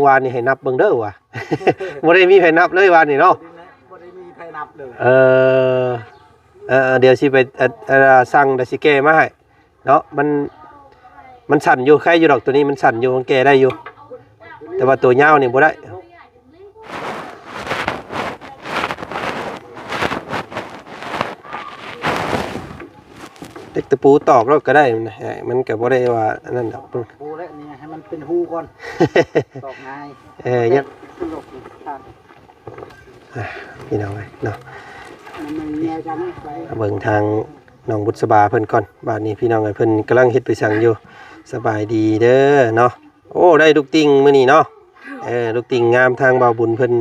ວານນີ້ໃຫ້ນັບເບິ່ງເດີວ່າ ບໍ່ໄດ້ມີໃຜນັບເລີຍວານນີ້ເນາະ ບໍ່ໄດ້ມີໃຜນັບເລີຍ ເອີ ເອີ ດຽວຊິໄປ ເອີ ເອີ ສັ່ງ ດຽວຊິແກ້ມາໃຫ້ເນາະ ມັນ ມັນສັ້ນຢູ່ ໄຄຢູ່ດອກ ໂຕນີ້ມັນສັ້ນຢູ່ ມັນແກ້ໄດ້ຢູ່ ແຕ່ວ່າໂຕຍາວນີ້ບໍ່ໄດ້ ເຫຼັກຕະປູຕອກໂລດກໍໄດ້ ມັນ ມັນກໍບໍ່ໄດ້ວ່າອັນນັ້ນດອກ ປູແລ້ວນີ້ໃຫ້ມັນເປັນຮູກ່ອນ ຕອກງ່າຍ ເອີ ຍັງ ອ່ະ ພີ່ນ້ອງເອີຍເນາະ ມັນມີແນວຈະໄປ ເບິ່ງທາງນ້ອງບຸດສະບາເພິ່ນກ່ອນ ບາດນີ້ພີ່ນ້ອງເອີຍ ເພິ່ນກຳລັງເຮັດໄປສັງຢູ່ ສະບາຍດີເດີເນາະ ໂອ້ ໄດ້ລູກຕິ່ງມື້ນີ້ເນາະ ເອີ ລູກຕິ່ງງາມ ທາງບ່າວບຸນເພິ່ນ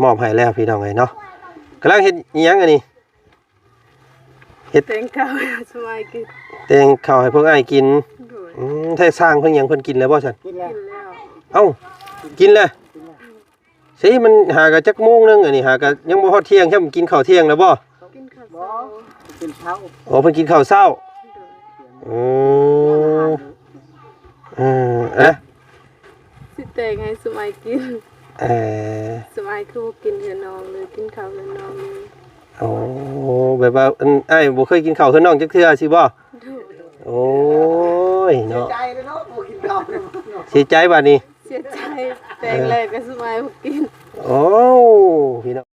ມອບໃຫ້ແລ້ວ ພີ່ນ້ອງເອີຍເນາະ ກຳລັງເຮັດອີ່ຫຍັງອັນນີ້? ເຮັດ ແຕ່ງເຂົ້າໃຫ້ສະໄໝກິນ ແຕ່ງເຂົ້າໃຫ້ພວກອ້າຍກິນ ໂດຍ ອືມ ແທ້ ສ້າງເພິ່ນຫຍັງ ເພິ່ນກິນແລ້ວບໍ່ຊັ້ນ? ກິນແລ້ວ ກິນແລ້ວ ເອົ້າ ກິນແລ້ວ ກິນແລ້ວ ຊິ ມັນຫາກະຈັກໂມງໜຶ່ງ ອັນນີ້ຫາກະຍັງບໍ່ຮອດທ່ຽງຊ້ຳ ກິນເຂົ້າທ່ຽງແລ້ວບໍ່? ກິນເຂົ້າເຊົ້າ ກິນເຊົ້າ ອໍ ເພິ່ນກິນເຂົ້າເຊົ້າ ໂດຍ ໂອ້ ເອີ ເອີ ຊິແຕ່ງໃຫ້ສະໄໝກິນ ເອີ ສະໄໝຄືບໍ່ກິນເຮືອນນ້ອງເລີຍ ກິນເຂົ້າເຮືອນນ້ອງເລີຍ ໂອ້ ແບບວ່າ ອັນ ອ້າຍບໍ່ເຄີຍກິນເຂົ້າເຮືອນນ້ອງຈັກເທື່ອຊີ້ບໍ່? ໂດຍ ໂອ້ຍເນາະ ເສຍໃຈເລີຍເນາະ ບໍ່ກິນເຂົ້າ ເສຍໃຈບາດນີ້ ເສຍໃຈ ແຕ່ງແລ້ວກໍສະໄໝບໍ່ກິນ ໂອ້ ພີ່ນ້ອງ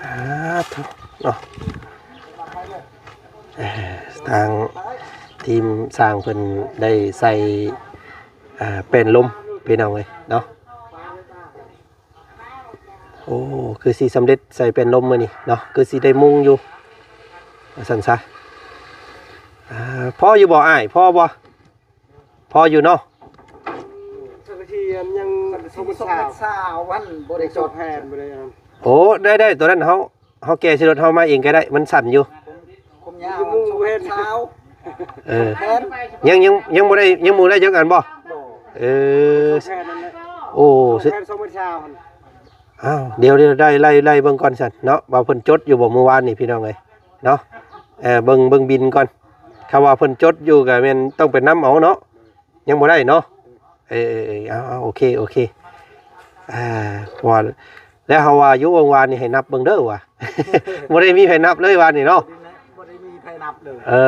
ອ່າ ໂທ້ເນາະ ເອີ ທາງທີມຊ່າງເພິ່ນໄດ້ໃສ່ ອ່າ ແປ້ນລົມ ພີ່ນ້ອງເອີຍເນາະ ໂອ້ ຄືຊິສຳເລັດໃສ່ແປ້ນລົມມື້ນີ້ເນາະ ຄືຊິໄດ້ມຸງຢູ່ ວ່າຊັ້ນຊະ ອ່າ ພໍຢູ່ບໍ່ອ້າຍ? ພໍບໍ່? ພໍຢູ່ເນາະ ສັງກະສີຍັງ ສອງເມັດຊາວ ສອງເມັດຊາວ ມັນບໍ່ໄດ້ ສອງເມັດຊາວ ແຜ່ນ ບໍ່ໄດ້ອັນ ໂອ້ ໄດ້ໆ ຕົວນັ້ນເຮົາ ເຮົາແກ່ໃສ່ລົດເຮົາມາເອງກໍໄດ້ ມັນສັ້ນຢູ່ ຄວາມຍາວ ສອງເມັດຊາວ ເອີ ແຜ່ນ ຍັງ ຍັງ ຍັງບໍ່ໄດ້ ຍັງບໍ່ໄດ້ຈັກອັນບໍ່? ບໍ່ ເອີ ສອງແຜ່ນນັ້ນແຫຼະ ໂອ້ ສອງແຜ່ນ ສອງເມັດຊາວ ອ້າວ ດຽວ ດຽວ ໄລ່ ໄລ່ ໄລ່ເບິ່ງກ່ອນຊັ້ນເນາະ ວ່າເພິ່ນຈົດຢູ່ບໍ່ມື້ວານນີ້ ພີ່ນ້ອງເອີຍເນາະ ເອີ ເບິ່ງ ເບິ່ງບິນກ່ອນ ຄຳວ່າເພິ່ນຈົດຢູ່ກໍແມ່ນຕ້ອງໄປນຳເອົາເນາະ ຍັງບໍ່ໄດ້ເນາະ ເອີ ເອີ ເອີ ເອົາ ເອົາ ໂອເຄ ໂອເຄ ອ່າ ວ່າ ແລ້ວເຮົາວ່າຢູ່ ວານນີ້ໃຫ້ນັບເບິ່ງເດີວ່າ ບໍ່ໄດ້ມີໃຜນັບເລີຍວານນີ້ເນາະ ບໍ່ໄດ້ມີໃຜນັບເລີຍ ເອີ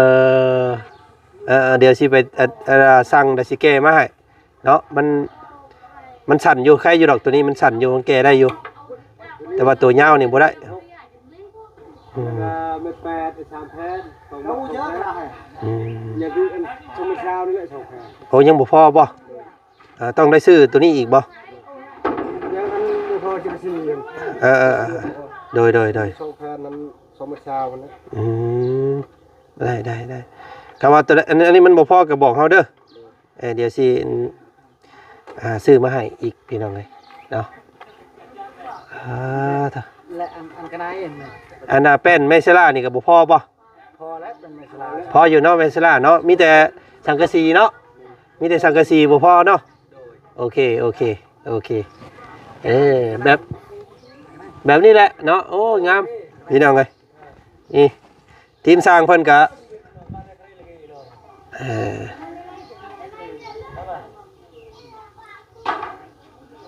ເອີ ດຽວຊິໄປ ເອີ ສັ່ງ ດຽວຊິແກ້ມາໃຫ້ ເນາະ ມັນ ມັນສັ່ນຢູ່ ໄຄຢູ່ດອກ ໂຕນີ້ມັນສັ່ນຢູ່ ມັນແກ້ໄດ້ຢູ່ ແຕ່ວ່າໂຕຍາວນີ້ບໍ່ໄດ້ ອືມ ແລ້ວກໍເມັດແປດ ສາມແຜ່ນ ສອງເມັດ ສອງແຜ່ນ ອືມ ຢ່າຄືອັນ ສອງເມັດຊາວນີ້ແຫຼະ ສອງແຜ່ນ ໂອ້ ຍັງບໍ່ພໍບໍ່? ເອີ ຕ້ອງໄດ້ຊື້ໂຕນີ້ອີກບໍ່? ຍັງ ອັນບໍ່ພໍຊິໄປຊື້ຫຍັງ ເອີ ເອີ ເອີ ໂດຍ ໂດຍ ໂດຍ ສອງແຜ່ນນັ້ນ ສອງເມັດຊາວນັ້ນແຫຼະ ອືມ ໄດ້ ໄດ້ ໄດ້ ຄຳວ່າໂຕ ອັນ ອັນນີ້ມັນບໍ່ພໍກໍບອກເຮົາເດີ ເອີ ດຽວຊິ ອ່າ ຊື້ມາໃຫ້ອີກ ພີ່ນ້ອງເອີຍເນາະ ອ່າ ແລະ ອັນ ອັນກະໄນ ອັນ ອັນນ່າ ແປ້ນແມສເຊລານີ້ກໍບໍ່ພໍບໍ່? ພໍແລ້ວ ແປ້ນແມສເຊລາ ພໍຢູ່ເນາະ ແມສເຊລາເນາະ ມີແຕ່ສັງກະສີເນາະ ມີແຕ່ສັງກະສີບໍ່ພໍເນາະ ໂອເຄ ໂອເຄ ໂອເຄ ເອີ ແບບ ແບບນີ້ແຫຼະເນາະ ໂອ້ ງາມ ພີ່ນ້ອງເອີຍ ນີ້ ທີມຊ່າງເພິ່ນກະ ເອີ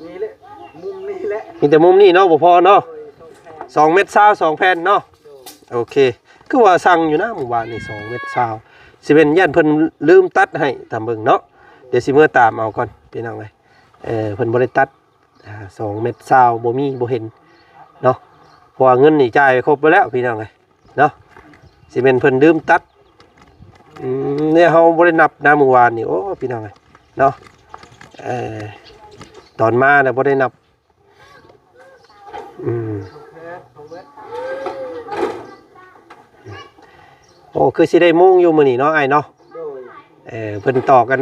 ນີ້ແຫຼະ ມຸມນີ້ແຫຼະ ມີແຕ່ມຸມນີ້ເນາະ ບໍ່ພໍເນາະ ສອງເມັດຊາວ ສອງແຜ່ນເນາະ ໂອເຄ ຄືວ່າສັ່ງຢູ່ນະມື້ວານນີ້ ສອງເມັດຊາວ ຊິແມ່ນຢ້ານເພິ່ນລືມຕັດໃຫ້ ຕາມເບິ່ງເນາະ ດຽວຊິເມືອຕາມເອົາກ່ອນ ພີ່ນ້ອງເອີຍ ເອີ ເພິ່ນບໍ່ໄດ້ຕັດ ອ່າ ສອງເມັດຊາວ ບໍ່ມີ ບໍ່ເຫັນເນາະ ເພາະວ່າເງິນນີ້ຈ່າຍໄປຄົບໄປແລ້ວ ພີ່ນ້ອງເອີຍ ເນາະ ຊິແມ່ນເພິ່ນລືມຕັດ ອືມ ນີ້ເຮົາບໍ່ໄດ້ນັບນະມື້ວານນີ້ ໂອ້ ພີ່ນ້ອງເອີຍ ເນາະ ເອີ ຕອນມານະບໍ່ໄດ້ນັບ ອືມ ໂອ້ ຄືຊິໄດ້ມຸງຢູ່ມື້ນີ້ເນາະ ອ້າຍເນາະ ໂດຍ ເອີ ເພິ່ນຕອກກັນ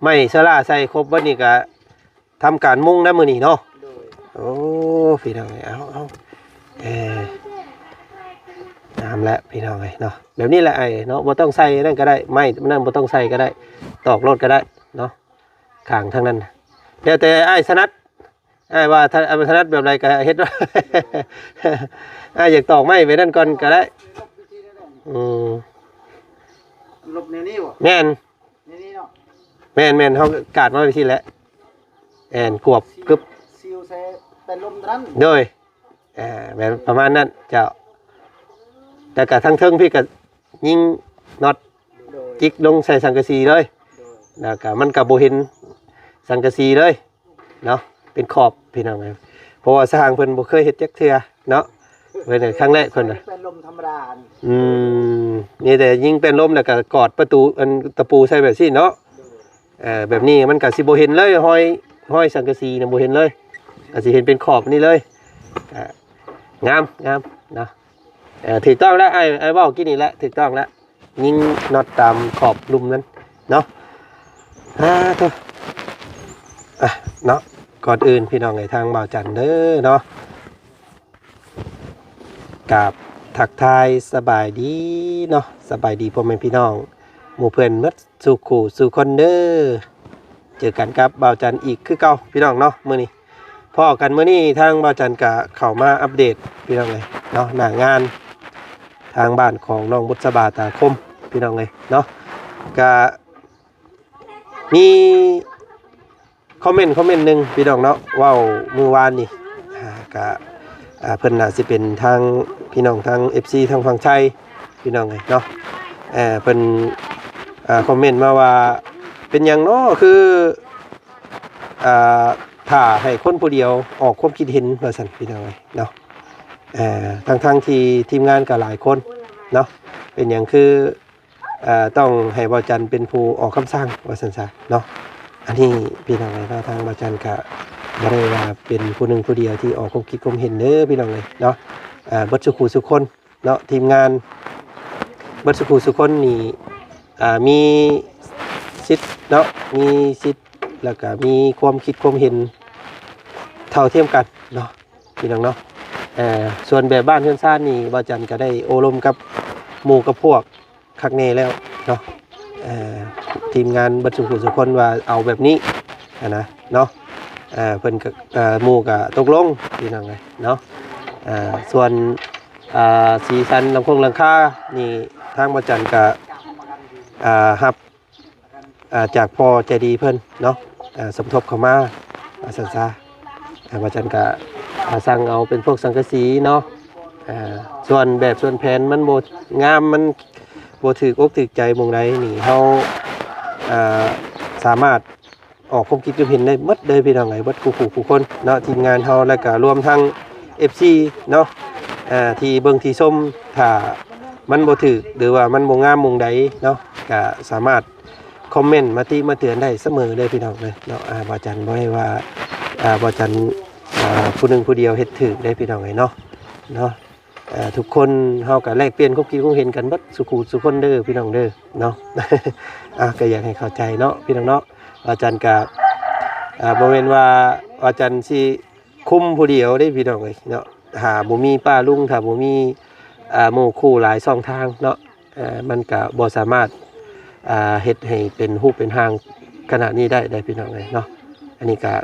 ໄມ້ສະຫຼາໃສ່ຄົບເບິດນີ້ກະ ທຳການມຸງນະມື້ນີ້ເນາະ ໂດຍ ໂອ້ ພີ່ນ້ອງເອີຍ ເອົາ ເອົາ ເອີ ງາມແຫຼະ ພີ່ນ້ອງເອີຍເນາະ ແບບນີ້ແຫຼະ ອ້າຍເນາະ ບໍ່ຕ້ອງໃສ່ນັ້ນກໍໄດ້ ໄມ້ນັ້ນບໍ່ຕ້ອງໃສ່ກໍໄດ້ ຕອກໂລດກໍໄດ້ເນາະ ຂ້າງທາງນັ້ນ ແລ້ວແຕ່ອ້າຍຖະໜັດ ອ້າຍວ່າຖະ ຖະໜັດແບບໃດກໍເຮັດ. ອ້າຍຢາກຕອກໄມ້ໄປນັ້ນກ່ອນກໍໄດ້. ອືມ ລົບແນວນີ້ບໍ່? ແມ່ນ ແນວນີ້ເນາະ. ແມ່ນໆ ເຮົາກາດມາໄປຊີ້ແຫຼະ. ແມ່ນ ກວບກຶບ ຊີວໃສ່ແປ້ນລົມເທົ່ານັ້ນ. ໂດຍ ອ່າ ແມ່ນປະມານນັ້ນເຈົ້າ. ແລ້ວກະທາງເທິງພີ້ກະຍິງນັອດ ໂດຍ ຈິກລົງໃສ່ສັງກະສີເລີຍ. ໂດຍ ແລ້ວກະມັນກະບໍ່ເຫັນສັງກະສີເລີຍເນາະ ເປັນຂອບພີ່ນ້ອງເອີຍ. ເພາະວ່າຊ່າງເພິ່ນບໍ່ເຄີຍເຮັດຈັກເທື່ອເນາະ ເພິ່ນກະຄັ້ງແລກເພິ່ນນະ. ແປ້ນລົມທຳມະດານີ້. ອືມ ມີແຕ່ຍິງແປ້ນລົມ ແລ້ວກະກອດປະຕູ ອັນ ຕະປູໃສ່ແບບຊີ້ເນາະ. ໂດຍ ເອີ ແບບນີ້ມັນກະຊິບໍ່ເຫັນເລີຍ ຮອຍ ຮອຍສັງກະສີນະ ບໍ່ເຫັນເລີຍ ກະຊິເຫັນເປັນຂອບນີ້ເລີຍ. ກະງາມ ງາມເນາະ. ເອີ ຖືກຕ້ອງແລ້ວ ອ້າຍ ອ້າຍເວົ້າກີ້ນີ້ແຫຼະ ຖືກຕ້ອງແລ້ວ ຍິງນັອດຕາມຂອບລຸ່ມນັ້ນເນາະ. ອ່າ ໂທ້ ອ່ະ ເນາະ ກ່ອນອື່ນພີ່ນ້ອງເອີຍ ທາງບ່າວຈັນເດີເນາະ ກາບທັກທາຍສະບາຍດີເນາະ ສະບາຍດີພໍ່ແມ່ພີ່ນ້ອງ ໝູ່ເພື່ອນໝົດສູ່ຄູ່ສູ່ຄົນເດີ. ເຈີກັນກັບບ່າວຈັນອີກຄືເກົ່າພີ່ນ້ອງເນາະ. ມື້ນີ້ພໍ້ກັນ ມື້ນີ້ທາງບ່າວຈັນກະເຂົ້າມາອັບເດດພີ່ນ້ອງເອີຍເນາະ ໜ້າງານທາງບ້ານຂອງນ້ອງບຸດສະບາຕາຄົມພີ່ນ້ອງເອີຍເນາະ. ກະມີຄອມເມັນ ຄອມເມັນໜຶ່ງພີ່ນ້ອງເນາະ ເວົ້າມື້ວານນີ້ ອ່າ ກະ ອ່າ ເພິ່ນໜ້າຊິເປັນທາງພີ່ນ້ອງທາງເອັຟຊີທາງຝັ່ງໄທ ພີ່ນ້ອງເອີຍເນາະ. ເອີ ເພິ່ນ ເອີ ຄອມເມັນມາວ່າ ເປັນຫຍັງເນາະ ຄື ເອີ ຖ້າໃຫ້ຄົນຜູ້ດຽວອອກຄວາມຄິດເຫັນວ່າຊັ້ນ ພີ່ນ້ອງເອີຍເນາະ. ເອີ ທັງໆທີ່ທີມງານກໍຫຼາຍຄົນເນາະ ເປັນຫຍັງຄື ເອີ ຕ້ອງໃຫ້ບ່າວຈັນເປັນຜູ້ອອກຄຳສັ່ງວ່າຊັ້ນຊະເນາະ. ອັນນີ້ພີ່ນ້ອງເອີຍເນາະ ທາງບ່າວຈັນກະບໍ່ໄດ້ວ່າເປັນຜູ້ໜຶ່ງຜູ້ດຽວທີ່ອອກຄວາມຄິດຄວາມເຫັນເດີພີ່ນ້ອງເອີຍເນາະ. ເອີ ເບິດສູ່ຄູ່ສູ່ຄົນເນາະ ທີມງານເບິດສູ່ຄູ່ສູ່ຄົນນີ້ ອ່າ ມີສິດເນາະ ມີສິດ ແລ້ວກະມີຄວາມຄິດຄວາມເຫັນເທົ່າທຽມກັນເນາະ ພີ່ນ້ອງເນາະ. ເອີ ສ່ວນແບບບ້ານເຮືອນຊານນີ້ ບ່າວຈັນກະໄດ້ໂອ້ລົມກັບໝູ່ກັບພວກ ຄັກແນ່ແລ້ວເນາະ. ເອີ ທີມງານເບິດສູ່ຜູ້ສູ່ຄົນວ່າເອົາແບບນີ້ຫັ້ນນະເນາະ. ເອີ ເພິ່ນກໍ ເອີ ໝູ່ກໍຕົກລົງພີ່ນ້ອງເອີຍເນາະ. ເອີ ສ່ວນ ອ່າ ສີສັນຫຼັງຄົງຫຼັງຄານີ້ ທາງບ່າວຈັນກໍ ອ່າ ຮັບ ອ່າ ຈາກພໍ່ໃຈດີເພິ່ນເນາະ ເອີ ສົມທົບເຂົ້າມາວ່າຊັ້ນຊະ. ອ່າ ບ່າວຈັນກະ ອ່າ ສັ່ງເອົາເປັນພວກສັງກະສີເນາະ. ອ່າ ສ່ວນແບບສ່ວນແຜນມັນບໍ່ງາມ ມັນບໍ່ຖືກອົກຖືກໃຈໝ່ອງໃດນີ້ ເຮົາ ອ່າ ສາມາດອອກຄວາມຄິດຄວາມເຫັນໄດ້ໝົດເລີຍພີ່ນ້ອງເອີຍ ເບິດຄູ່ຜູ້ສູ່ຄົນເນາະ ທີມງານເຮົາ ແລ້ວກະລວມທັງເອັຟຊີເນາະ ອ່າ ທີ່ເບິ່ງທີ່ຊົມ. ຖ້າມັນບໍ່ຖືກ ຫຼືວ່າມັນບໍ່ງາມໝ່ອງໃດເນາະ ກະສາມາດ ຄອມເມັນມາຕິມາເຕືອນໄດ້ສະເໝີເດີພີ່ນ້ອງເອີຍເນາະ. ອ່າ ບ່າວຈັນບໍ່ໄດ້ວ່າ ອ່າ ບ່າວຈັນ ອ່າ ຜູ້ໜຶ່ງຜູ້ດຽວເຮັດຖືກເດ້ພີ່ນ້ອງເອີຍເນາະ ເນາະ. ເອີ ທຸກຄົນເຮົາກໍແລກປ່ຽນຄວາມຄິດຄວາມເຫັນກັນເບິດສູ່ຄູ່ສູ່ຄົນເດີພີ່ນ້ອງເດີເນາະ. ອ່າ ກໍຢາກໃຫ້ເຂົ້າໃຈເນາະພີ່ນ້ອງເນາະ. ບ່າວຈັນກໍ ອ່າ ບໍ່ແມ່ນວ່າບ່າວຈັນຊິຄຸມຜູ້ດຽວເດ້ພີ່ນ້ອງເອີຍເນາະ. ຖ້າບໍ່ມີປ້າລຸງ ຖ້າບໍ່ມີ ອ່າ ໝູ່ຄູ່ຫຼາຍຊ່ອງທາງເນາະ ເອີ ມັນກະບໍ່ສາມາດ ອ່າ ເຮັດໃຫ້ເປັນຮູບເປັນຮ່າງຂະໜາດນີ້ໄດ້ ໄດ້ພີ່ນ້ອງເອີຍເນາະ. ອັນນີ້ກະ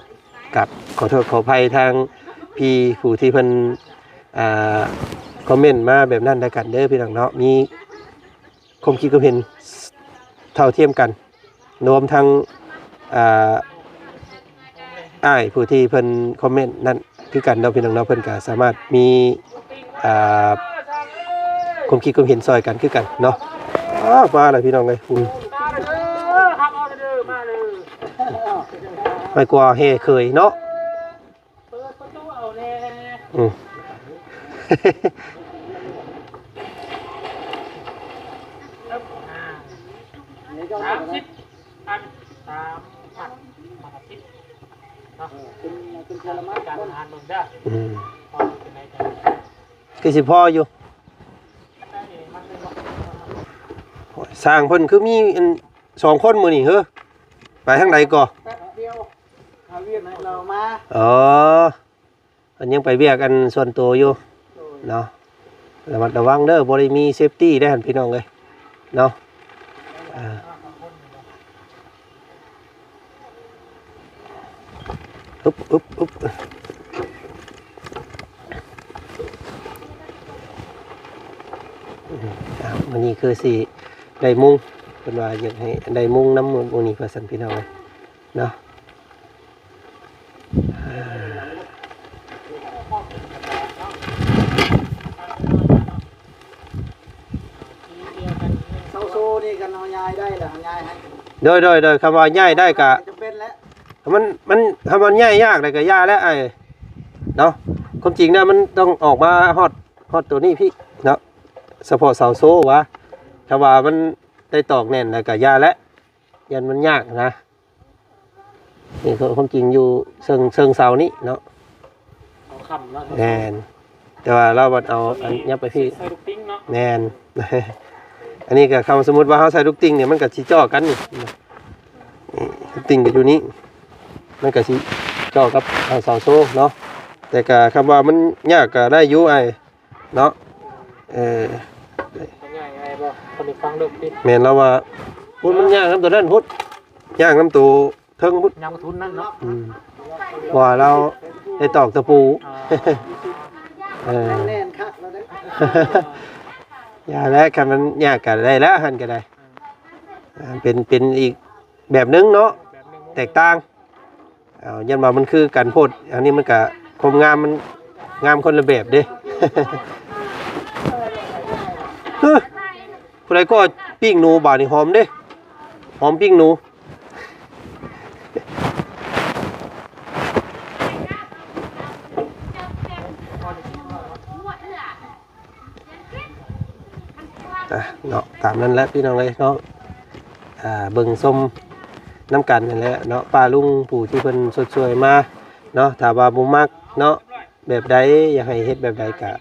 ກັບຂໍໂທດຂໍອະໄພທາງພີ່ຜູ້ທີ່ເພິ່ນ ອ່າ ຄອມເມັນມາແບບນັ້ນແລ້ວກັນເດີພີ່ນ້ອງເນາະ. ມີຄວາມຄິດຄວາມເຫັນເທົ່າທຽມກັນ ລວມທັງ ອ່າ ອ້າຍຜູ້ທີ່ເພິ່ນຄອມເມັນນັ້ນຄືກັນເນາະພີ່ນ້ອງເນາະ. ເພິ່ນກະສາມາດມີ ອ່າ ຄວາມຄິດຄວາມເຫັນຊ່ອຍກັນຄືກັນເນາະ. ອ້າວ ມາແລ້ວພີ່ນ້ອງເອີຍ ອືມ ໄປກວ່າແຫ່ເຂີຍເນາະ. ເປີດປະຕູເອົາແດ່ ອືມ ສາມສິບ ອັນ ສາມພັນ ສາມສິບເນາະ. ເປັນ ເປັນເທື່ອລະໝັດ ການອາຫານເບິ່ງເດີ ອືມ ພໍເປັນໄດ ຄືຊິພໍຢູ່. ຊ່າງເພິ່ນຄືມີອັນສອງຄົນມື້ນີ້ເຮີ ໄປທາງໃດກໍ? ແປັບດຽວ ຫາວຽກໃຫ້ລາວມາ ອໍ ເພິ່ນຍັງໄປວຽກອັນສ່ວນໂຕຢູ່ ໂດຍ ເນາະ. ລະມັດລະວັງເດີ ບໍ່ໄດ້ມີເຊຟຕີ້ເດ້ຫັ້ນ ພີ່ນ້ອງເອີຍເນາະ. ອ່າ ອຶບ ອຶບ ອຶບ ອາ ມື້ນີ້ຄືຊິໄດ້ມຸງ ເພິ່ນວ່າຢາກໃຫ້ໄດ້ມຸງນຳມື້ນີ້ວ່າຊັ້ນ ພີ່ນ້ອງເອີຍເນາະ. ເສົາໂຊນີ້ກັນເຮົາຍ້າຍໄດ້ລະ ເຮົາຍ້າຍໃຫ້ ໂດຍ ໂດຍ ໂດຍ ຄຳວ່າຍ້າຍໄດ້ກະ ຈຳເປັນແຫຼະ ມັນ ມັນ ຄຳວ່າຍ້າຍຍາກແລ້ວກະຢ່າແຫຼະອ້າຍເນາະ. ຄວາມຈິງນະ ມັນຕ້ອງອອກມາຮອດ ຮອດໂຕນີ້ພີ້ເນາະ ສະເພາະເສົາໂຊຫວາ ຖ້າວ່າມັນໄດ້ຕອກແໜ້ນແລ້ວກະຢ່າແຫຼະ ຢ້ານມັນຍາກນະ. ນີ້ຄືຄວາມຈິງຢູ່ເຊິ່ງ ເຊິ່ງເສົານີ້ເນາະ ເສົາຄ້ຳເນາະ ແມ່ນ ແຕ່ວ່າລາວບັດເອົາອັນຫຍັບໄປພີ້ ໃສ່ລູກຕິງເນາະ ແມ່ນ. ອັນນີ້ກໍ ຄຳສົມມຸດວ່າເຮົາໃສ່ລູກຕິງນີ້ ມັນກໍຊິເຈາະກັນນີ້ ນີ້ລູກຕິງກໍຢູ່ນີ້ ມັນກໍຊິເຈາະກັບເສົາໂຊເນາະ. ແຕ່ກໍຄຳວ່າມັນຍາກກໍໄດ້ຢູ່ອ້າຍ ເນາະ ເອີ ມັນງ່າຍງ່າຍບໍ່ ຄົນທີ່ຟັງເລິກຕິ ແມ່ນລາວວ່າ ພຸ້ນມັນຍາກນຳໂຕນັ້ນພຸ້ນ ຍາກນຳໂຕເທິງພຸ້ນ ຍາກມາທຸນນັ້ນເນາະ ອືມ ເພາະວ່າລາວໄດ້ຕອກຕະປູ ອ່າ ເອີ ແໜ້ນຄັກແລ້ວເດ້ ຢ່າແຫຼະ ຄັນມັນຍາກກໍໄດ້ແລ້ວ ຫັ້ນກໍໄດ້ ອ່າ ເປັນ ເປັນອີກແບບໜຶ່ງເນາະ ແບບໜຶ່ງ ແຕກຕ່າງ. ເອົາ ຢ້ານວ່າມັນຄືກັນໂພດ ອັນນີ້ມັນກະຄວາມງາມ ມັນງາມຄົນລະແບບເດ້. ເຮີ້ ຜູ້ໃດກໍປີ້ງໜູ ບາດນີ້ຫອມເດ້ ຫອມປີ້ງໜູ. ອ່ະເນາະ ຕາມນັ້ນແຫຼະພີ່ນ້ອງເອີຍເນາະ ອ່າ ເບິ່ງຊົມນຳກັນນັ້ນແຫຼະເນາະ ປ້າລຸງຜູ້ທີ່ເພິ່ນຊົດຊ່ວຍມາເນາະ. ຖ້າວ່າບໍ່ມັກເນາະ ແບບໃດ ຢາກໃຫ້ເຮັດແບບໃດກະ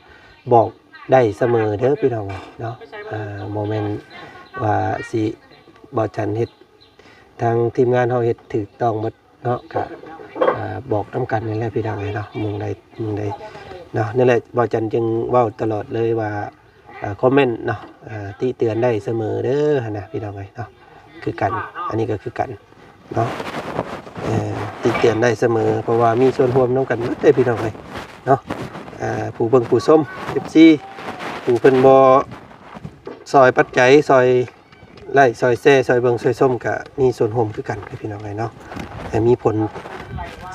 ບອກໄດ້ສະເໝີເດີພີ່ນ້ອງເອີຍເນາະ. ອ່າ ບໍ່ແມ່ນວ່າຊິ ບໍ່ທັນເຮັດ ທາງທີມງານເຮົາເຮັດຖືກຕ້ອງໝົດເນາະ ກະ ອ່າ ບອກນຳກັນນີ້ແຫຼະພີ່ນ້ອງເອີຍເນາະ ມຸງໃດ ມຸງໃດເນາະ. ນັ້ນແຫຼະ ບ່າວຈັນຈຶ່ງເວົ້າຕະຫຼອດເລີຍວ່າ ອ່າ ຄອມເມັນເນາະ ອ່າ ຕິເຕືອນໄດ້ສະເໝີເດີຫັ້ນນະພີ່ນ້ອງເອີຍເນາະ ຄືກັນ ອັນນີ້ກໍຄືກັນເນາະ ຕິເຕືອນໄດ້ສະເໝີ ເພາະວ່າມີສ່ວນຮ່ວມນຳກັນໝົດເດ້ພີ່ນ້ອງເອີຍເນາະ. ອ່າ ຜູ້ເບິ່ງຜູ້ຊົມ ເອັຟຊີ ຜູ້ເພິ່ນບໍ່ຊ່ອຍປັດໄຈ ຊ່ອຍ ໄລ້ ຊ່ອຍແຊ ຊ່ອຍເບິ່ງ ຊ່ອຍຊົມ ກະມີສ່ວນຮ່ວມຄືກັນເດີພີ່ນ້ອງເອີຍເນາະ ແຕ່ມີຜົນ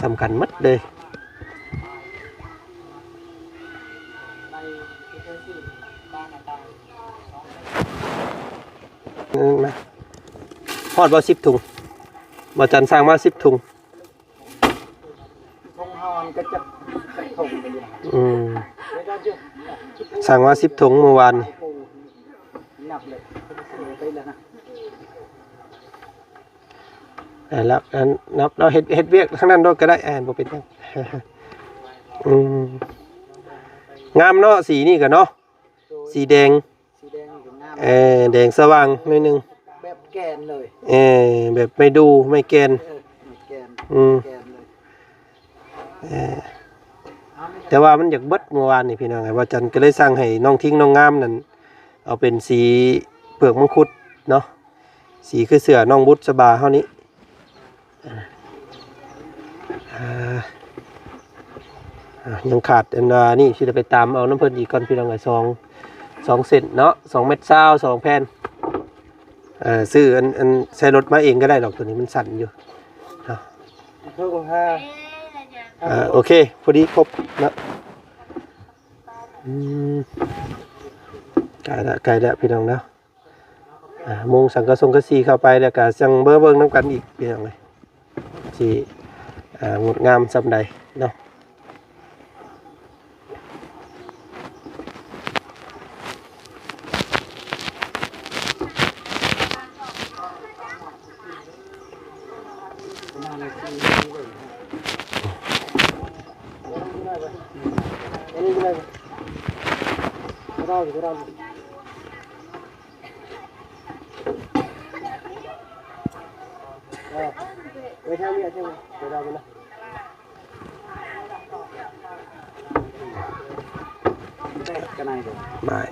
ສຳຄັນໝົດເລີຍ. ຮອດບໍ່ ສິບຖົງ ບ່າວຈັນສັ່ງມາ ສິບຖົງ. ອືມ ສັ່ງມາ ສິບຖົງມື້ວານນີ້ ໄດ້ແລ້ວ ອັນ ນັບເນາະ ເຮັດ ເຮັດວຽກທາງນັ້ນໂລດກໍໄດ້ ບໍ່ເປັນຫຍັງ. ອືມ ງາມເນາະ ສີນີ້ກໍເນາະ ສີແດງ ສີແດງນີ້ກໍງາມ ເອີ ແດງສະຫວ່າງໜ້ອຍໜຶ່ງ ແບບແກ່ນເລີຍ ເອີ ແບບໄມ້ດູ່ ໄມ້ແກ່ນ ເອີ ໄມ້ແກ່ນ ອືມ ແກ່ນເລີຍ ເອີ ແຕ່ວ່າມັນຢາກເບິດມື້ວານນີ້ພີ່ນ້ອງ ບ່າວຈັນກໍເລີຍສັ່ງໃຫ້ນ້ອງທິງ ນ້ອງງາມນັ້ນ ເອົາເປັນສີເປືອກມັງຄຸດເນາະ ສີຄືເສື້ອນ້ອງບຸດສະບາເຮົານີ້. ອ່າ ອ່າ ຍັງຂາດອັນວ່ານີ້ ຊິໄດ້ໄປຕາມເອົານຳເພິ່ນອີກກ່ອນພີ່ນ້ອງເອີຍ ສອງ ສອງເສັ້ນເນາະ ສອງແມັດຊາວ ສອງແຜ່ນ. ເອີ ຊື້ອັນ ອັນໃສ່ລົດມາເອງກໍໄດ້ດອກ ໂຕນີ້ມັນສັ້ນຢູ່ເນາະ. ເອີ ໂອເຄ ພໍດີຄົບເນາະ. ອືມ ໃກ້ແລ້ວ ໃກ້ແລ້ວພີ່ນ້ອງເນາະ. ອ່າ ມຸງສັງກະສົງກະສີເຂົ້າໄປ ແລ້ວກະຈັ່ງເບິ່ງ ເບິ່ງນຳກັນອີກພີ່ນ້ອງເອີຍ ຊິ ອ່າ ງົດງາມສ່ຳໃດເນາະ. ບາຍ.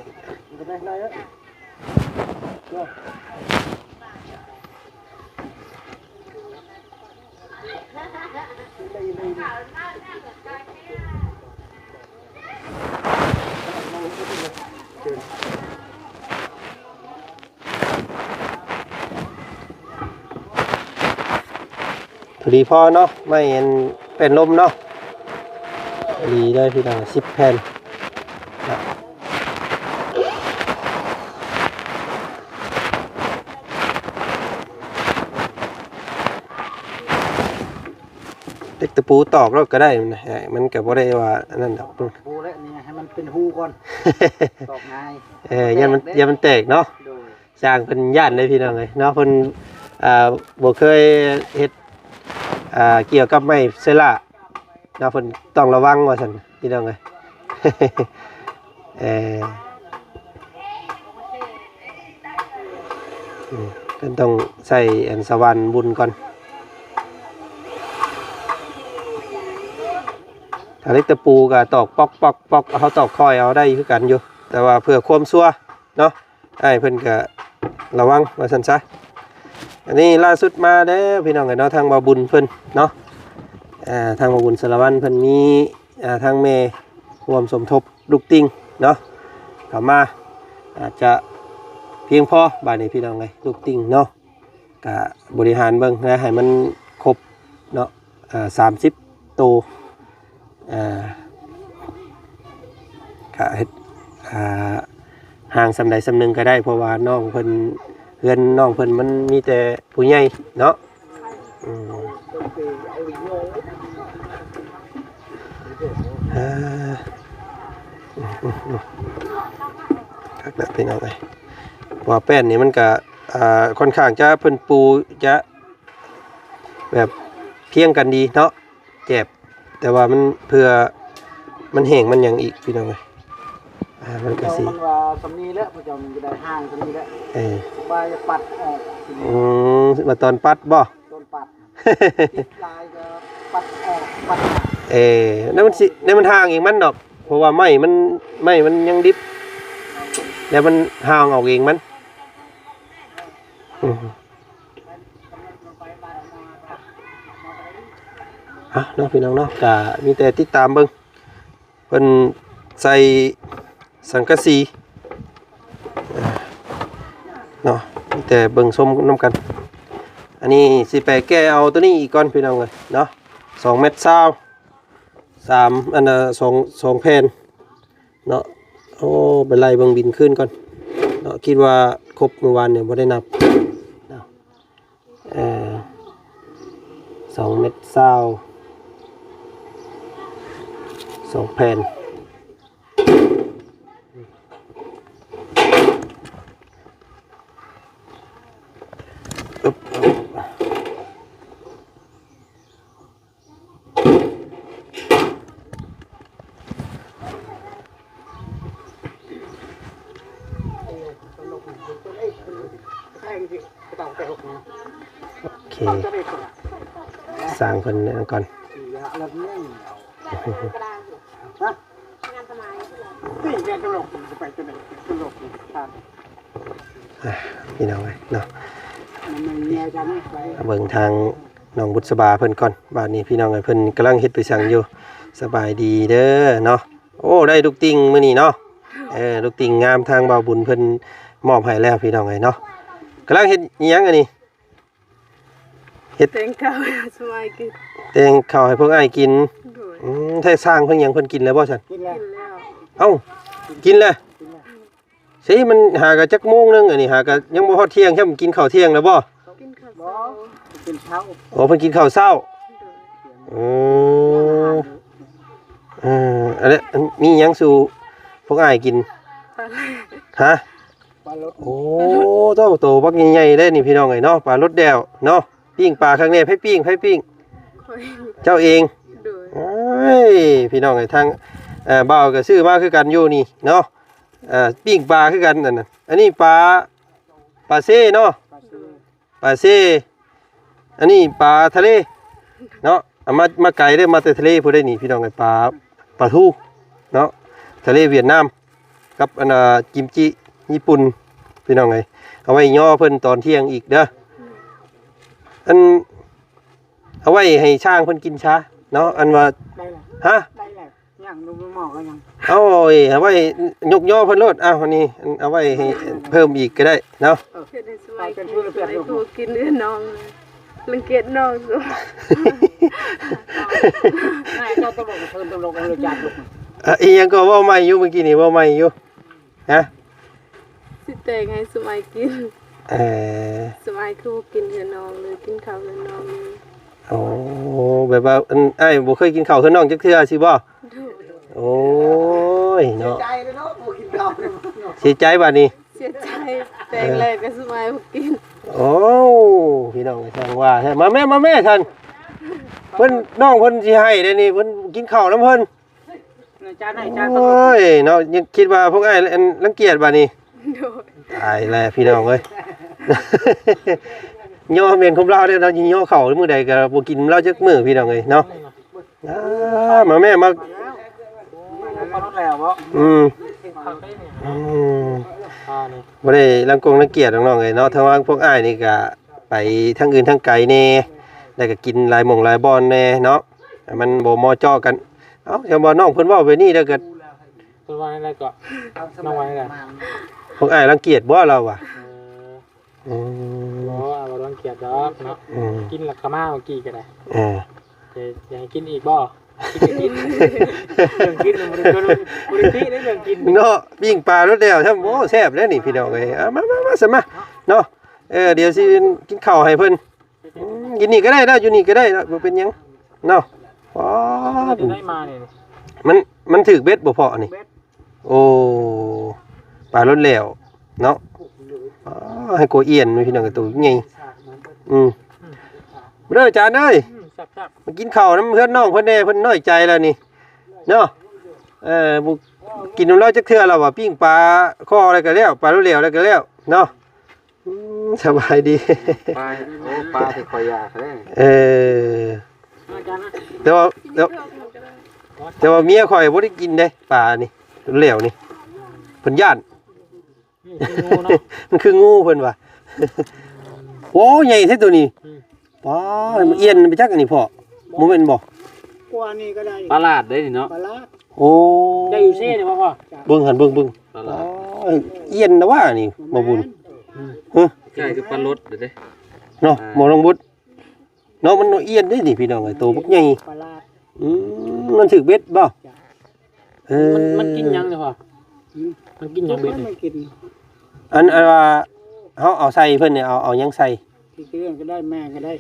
ພໍດີພໍເນາະ ໄມ້ອັນແປ້ນລົມເນາະ ພໍດີເລີຍພີ່ນ້ອງ ສິບແຜ່ນ. ເຫຼັກຕະປູຕອກໂລດກໍໄດ້ ມັນ ເອີ ມັນກໍບໍ່ໄດ້ວ່າອັນນັ້ນດອກ ຕອກຕະປູແຫຼະ ນີ້ໃຫ້ມັນເປັນຮູກ່ອນ ຕອກງ່າຍ ເອີ ຢ້ານມັນ ຢ້ານມັນແຕກເນາະ ໂດຍ ຊ່າງເພິ່ນຢ້ານເດ້ພີ່ນ້ອງເອີຍເນາະ ເພິ່ນ ອ່າ ບໍ່ເຄີຍເຮັດ ອ່າ ກ່ຽວກັບໄມ້ເຊື້ອລາເນາະ ເພິ່ນຕ້ອງລະວັງວ່າຊັ້ນພີ່ນ້ອງເອີຍ ເອີ ອືມ ເພິ່ນຕ້ອງໃສ່ອັນສະຫວ່ານບຸນກ່ອນ ຖ້າເຫຼັກຕະປູກໍຕອກປອກໆໆ ເຮົາຕອກຄ່ອຍເອົາໄດ້ຄືກັນຢູ່ ແຕ່ວ່າເພື່ອຄວາມຊົວເນາະ ອ້າຍເພິ່ນກະລະວັງວ່າຊັ້ນຊະ. ອັນນີ້ລ່າສຸດມາແລ້ວພີ່ນ້ອງເອີຍເນາະ ທາງບ່າວບຸນເພິ່ນເນາະ ອ່າ ທາງບ່າວບຸນສາລະວັນເພິ່ນມີ ອ່າ ທາງແມ່ຮ່ວມສົມທົບລູກຕິ່ງເນາະ ເຂົ້າມາ ອາດຈະພຽງພໍບາດນີ້ພີ່ນ້ອງເອີຍ ລູກຕິ່ງເນາະ ກະບໍລິຫານເບິ່ງນະ ໃຫ້ມັນຄົບເນາະ ອ່າ ສາມສິບໂຕ ອ່າ ກະເຮັດ ອ່າ ຫ່າງສ່ຳໃດສ່ຳໜຶ່ງກໍໄດ້ ເພາະວ່ານ້ອງເພິ່ນ ເຮືອນນ້ອງເພິ່ນມັນມີແຕ່ຜູ້ໃຫຍ່ເນາະ ອືມ ອ່າ ຄັກແລ້ວພີ່ນ້ອງເອີຍ ເພາະວ່າແປ້ນນີ້ມັນກະ ອ່າ ຂ້ອນຂ້າງຈະ ເພິ່ນປູຈະ ແບບພຽງກັນດີເນາະ ແຈບ ແຕ່ວ່າມັນເພື່ອ ມັນແຫ້ງມັນຫຍັງອີກພີ່ນ້ອງເອີຍ ອ່າ ມັນກະຊິ ມັນວ່າສ່ຳນີ້ແຫຼະ ພວກເຈົ້າມັນຈະໄດ້ຫ່າງສ່ຳນີ້ແຫຼະ ເອີ ບາຍປັດອອກ ອືມ ວ່າຕອນປັດບໍ່ ຕອນປັດ ຕິດຫຼາຍກໍປັດອອກ ປັດ ເອີ ນັ້ນມັນຊິ ນັ້ນມັນຫ່າງເອງມັນດອກ ເພາະວ່າໄມ້ມັນ ໄມ້ມັນຍັງດິບ ແລ້ວມັນຫ່າງອອກເອງມັນ ອືມ ອ່ະເນາະ ພີ່ນ້ອງເນາະ ກະມີແຕ່ຕິດຕາມເບິ່ງ ເພິ່ນໃສ່ສັງກະສີເນາະ ມີແຕ່ເບິ່ງຊົມນຳກັນ. ອັນນີ້ຊິໄປແກະເອົາໂຕນີ້ອີກກ່ອນ ພີ່ນ້ອງເອີຍເນາະ ສອງແມັດຊາວ ສາມ ອັນນະ ສອງ ສອງແຜ່ນເນາະ. ໂອ້ ໄປໄລ່ເບິ່ງບິນຄືນກ່ອນເນາະ ຄິດວ່າຄົບມື້ວານນີ້ບໍ່ໄດ້ນັບເນາະ. ເອີ ສອງແມັດຊາວ ສອງແຜ່ນ ອຶບ. ໂອເຄ ຊ່າງເພິ່ນນັ້ນກ່ອນ ອ່ະ ພີ່ນ້ອງເອີຍເນາະ ເບິ່ງທາງນ້ອງບຸດສະບາເພິ່ນກ່ອນ. ບາດນີ້ພີ່ນ້ອງເອີຍ ເພິ່ນກຳລັງເຮັດໄປສັງຢູ່. ສະບາຍດີເດີເນາະ. ໂອ້ ໄດ້ລູກຕິ່ງມື້ນີ້ເນາະ. ເອີ ລູກຕິ່ງງາມ ທາງບ່າວບຸນເພິ່ນມອບໃຫ້ແລ້ວ ພີ່ນ້ອງເອີຍເນາະ. ກຳລັງເຮັດອີ່ຫຍັງອັນນີ້? ເຮັດ ແຕ່ງເຂົ້າໃຫ້ສະບາຍກິນ ແຕ່ງເຂົ້າໃຫ້ພວກອ້າຍກິນ. ໂດຍ ອືມ ແທ້ຊ່າງເພິ່ນຫຍັງ ເພິ່ນກິນແລ້ວບໍ່ຊັ້ນ? ກິນແລ້ວ ກິນແລ້ວ. ເອົ້າ ກິນແລ້ວ ກິນແລ້ວ. ຊິ ມັນຫາກະຈັກໂມງໜຶ່ງ ອັນນີ້ຫາກະຍັງບໍ່ຮອດທ່ຽງຊ້ຳ ກິນເຂົ້າທ່ຽງແລ້ວບໍ່? ກິນເຂົ້າເຊົ້າ ບໍ່ ກິນເຂົ້າ ອໍ ເພິ່ນກິນເຂົ້າເຊົ້າ. ໂດຍ ອືມ ເອີ ອັນນີ້ ອັນ ມີຫຍັງສູ່ພວກອ້າຍກິນ? ປາ ຮະ? ປາລົດ ໂອ້ ໂຕ ໂຕບັກໃຫຍ່ໆເດ້ນີ້ ພີ່ນ້ອງເອີຍເນາະ. ປາລົດແດວເນາະ. ປີ້ງປາຄັກແນ່. ໃຜປີ້ງ? ໃຜປີ້ງ? ຂ້ອຍ ເຈົ້າເອງ. ໂດຍ ໂອ້ຍ ພີ່ນ້ອງເອີຍ ທາງ ເອີ ບ່າວກໍຊື້ມາຄືກັນຢູ່ນີ້ເນາະ. ເອີ ປີ້ງປາຄືກັນ ອັນນັ້ນ ອັນນີ້ປາ ປາເຊເນາະ ປາເຊ ປາເຊ. ອັນນີ້ປາທະເລເນາະ ເອົາມາ ມາໄກເດີ ມາແຕ່ທະເລພຸ້ນເດ້ນີ້ ພີ່ນ້ອງເອີຍ. ປາ ປາທູເນາະ ທະເລຫວຽດນາມ ກັບອັນ ອາ ກິມຈິຍີ່ປຸ່ນ ພີ່ນ້ອງເອີຍ. ເອົາໄວ້ຍໍເພິ່ນຕອນທ່ຽງອີກເດີ ອັນ ເອົາໄວ້ໃຫ້ຊ້າງເພິ່ນກິນຊາ ເນາະ ອັນວ່າ ໄດ້ແລ້ວ ຮະ ໄດ້ແລ້ວ ຍັງ ໜຸ່ມໝໍກໍຍັງ ເອົາ ເອົາໄວ້ຍົກຍໍເພິ່ນໂລດ ເອົາ ອັນນີ້ ເອົາໄວ້ໃຫ້ເພີ່ມອີກກໍໄດ້ເນາະ ເຮັດໃຫ້ສະໄໝກິນ ສະໄໝຄືບໍ່ກິນເອື້ອນນ້ອງ ລັງກຽດນ້ອງ ເຈົ້າຕົກລົງເຊີນຕົກລົງເລີຍຈານ ເອີ ອີຫຍັງກໍເວົ້າໃໝ່ຢູ່ ມື້ກີ້ນີ້ເວົ້າໃໝ່ຢູ່ ຮະ ຊິແຕ່ງໃຫ້ສະໄໝກິນ ເອີ ສະໄໝຄືບໍ່ກິນເຮືອນນ້ອງເລີຍ ກິນເຂົ້າເຮືອນນ້ອງເລີຍ ໂອ້ ແບບວ່າ ອັນ ອ້າຍບໍ່ເຄີຍກິນເຂົ້າເຮືອນນ້ອງຈັກເທື່ອຊີ້ບໍ່? ໂດຍ ໂອ້ຍເນາະ ເສຍໃຈເດ້ເນາະ ບໍ່ກິນເຂົ້າ ເສຍໃຈບາດນີ້ ເສຍໃຈ ແຕ່ງແລ້ວກໍສະໄໝບໍ່ກິນ ໂອ້ ພີ່ນ້ອງ ຊ່າງວ່າແທ້ ມາແມ່ ມາແມ່ທ່ານ ເພິ່ນ ນ້ອງເພິ່ນຊິໃຫ້ເດ້ນີ້ ເພິ່ນກິນເຂົ້ານຳເພິ່ນ ຈານໃຫ້ຈານ ໂອ້ຍເນາະ ຍັງຄິດວ່າພວກອ້າຍ ອັນ ລັງກຽດບາດນີ້ ໂດຍ ຕາຍແລ້ວພີ່ນ້ອງເອີຍ ຍໍແມ່ນຄວາມລາວເດ້ເນາະ ຍໍເຂົ້າມື້ໃດກໍບໍ່ກິນນຳລາວຈັກມື້ພີ່ນ້ອງເອີຍເນາະ ອ່າ ມາແມ່ມາ ອືມ ອືມ ອ່າ ນີ້ ບໍ່ໄດ້ລັງກົງລັງກຽດນ້ອງເອີຍເນາະ ທາງວ່າພວກອ້າຍນີ້ກໍໄປທາງອື່ນທາງໄກແດ່ ແລ້ວກໍກິນຫຼາຍໝ່ອງຫຼາຍບ່ອນແດ່ເນາະ ໃຫ້ມັນບໍ່ເໝາະເຈາະກັນ ເອົ້າ ແຕ່ວ່ານ້ອງເພິ່ນເວົ້າແບບນີ້ແລ້ວກໍ ເພິ່ນວ່າແນວໃດເກາະ? ນ້ອງວ່າແນວໃດ? ພວກອ້າຍລັງກຽດບໍ່ລາວວ່າ ເອີ ອືມ ບໍ່ ອ້າຍບໍ່ລັງກຽດດອກເນາະ ອືມ ກິນແລ້ວກໍມາເມື່ອກີ້ກໍໄດ້ ເອີ ຢາກໃຫ້ກິນອີກບໍ່? ກິນກໍກິນ ເລື່ອງກິນມັນບໍ່ໄດ້ ບໍ່ໄດ້ຕິເດ້ເລື່ອງກິນເນາະ ປີ້ງປາໂລດແລ້ວ ໂອ້ ແຊບເດ້ນີ້ພີ່ນ້ອງເອີຍ ເອົາ ມາ ມາ ມາ ຊັ້ນມາເນາະ ເອີ ດຽວຊິກິນເຂົ້າໃຫ້ເພິ່ນ ອືມ ຢູ່ນີ້ກໍໄດ້ເນາະ ຢູ່ນີ້ກໍໄດ້ເນາະ ບໍ່ເປັນຫຍັງເນາະ ອໍ ຢູ່ໃນມານີ້ ມັນ ມັນຖືກເບັດບໍ່ພໍນີ້? ໂອ້ ປາໂລດແລ້ວເນາະ ອໍ ໃຫ້ໂກອຽນພີ່ນ້ອງ ໂຕໃຫຍ່ ອືມ ເດີ ຈານເອີຍ ອືມ ແຊບໆ ມາກິນເຂົ້ານຳເຮືອນນ້ອງເພິ່ນແດ່ ເພິ່ນນ້ອຍໃຈແລ້ວນີ້ເນາະ ເອີ ບໍ່ກິນນຳລາວຈັກເທື່ອແລ້ວວ່າ ປີ້ງປາຄໍແລ້ວກໍແລ້ວ ປາໂລດແລ້ວແລ້ວກໍແລ້ວເນາະ ອືມ ສະບາຍດີ ປາ ໂອ້ ປາທີ່ຂ້ອຍຢາກເດ້ ເອີ ແຕ່ວ່າ ແຕ່ ແຕ່ວ່າເມຍຂ້ອຍບໍ່ໄດ້ກິນເດ້ ປານີ້ ແລ້ວນີ້ ເພິ່ນຢ້ານ ອືມ ຄືງູເນາະ ມັນຄືງູເພິ່ນວ່າ ໂອ້ ໃຫຍ່ແທ້ໂຕນີ້ ອືມ ປ້າ ມັນອຽນໄປຈັກອັນນີ້ພໍ່ ບໍ່ແມ່ນບໍ່? ກວ່ານີ້ກໍໄດ້ ປາຫຼາດເດ້ນີ້ເນາະ ປາຫຼາດ ໂອ້ ໄດ້ຢູ່ເຊນີ້ບໍ່ພໍ່? ເບິ່ງຫັ້ນ ເບິ່ງ ເບິ່ງ ປາຫຼາດ ອໍ ອຽນນະວ່ານີ້ ບໍ່ບຸນ ອືມ ຮະ ຄ້າຍຄືປາລົດເດ້ ເນາະ ອ່າ ບໍ່ລອງບຸດ ເນາະ ມັນອຽນເດ້ນີ້ພີ່ນ້ອງເອີຍ ໂຕບັກໃຫຍ່ ປາຫຼາດ ອືມ ມັນຖືກເບັດບໍ່? ເອີ ມັນ ມັນກິນຫຍັງນີ້ພໍ່? ອືມ ມັນກິນຫຍັງເບັດນີ້? ມັນກິນ ອັນ ອັນວ່າເຮົາເອົາໃສ່ເພິ່ນນີ້ ເອົາ ເອົາຫຍັງໃສ່? ຂີ້ເກືອກໍໄດ້ ແມງກໍໄດ້